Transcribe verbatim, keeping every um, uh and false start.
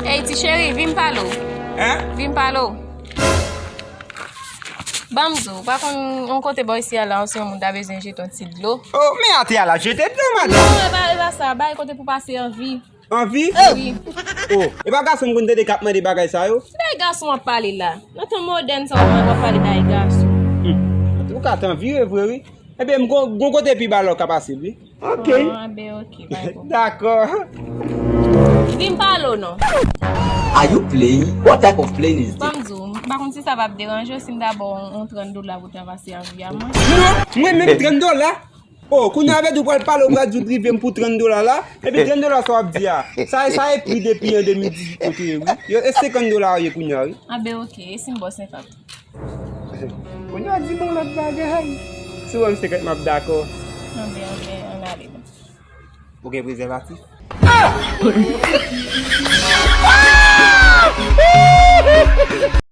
Ey, ti cheri, vin m pale w. Hein? Vin m pale w. Ban m di w, pa konn yon kote bò isi a la, si yon moun ta bezwen jete yon ti dlo. Oh, men atè a la jete dlo, madanm. Non, e pa, e pa sa, bay kote pou pase anvi. Anvi? Wi. Oh, e pa gason m konn tande k ap mande bagay sa yo? Se bay gason w ap pale la. Nan tan modèn sa w ap pale bay gason. Ou ka t anvi vre, wi. Ebyen, m gon gon kote pi ba la w ka pase, wi. Ok. Ah, ben ok, bay bon. Dakò. Vin pale w non. Are you playing? What type of playing is this? Ban m di w, m pa konn si sa p ap deranje w si m ta ba w yon trant dola pou ta pase anvi a mwen. Non, mwen menm trant dola. Oh, kounye a vle di w pral pale, w pral di w drive m pou trant dola la. Epi trant dola sa w ap di a. Sa, sa e pri depi an de mil dizuit kote ye, wi. Yo, e senkant dola yo ye kounye a, wi. Ah, ben ok, e si m ba w senkant? Kounye a di m yon lòt bagay. Si w ban m senkant, m ap dakò. Ah, ben ok, ann ale non. Ou gen prezèvatif?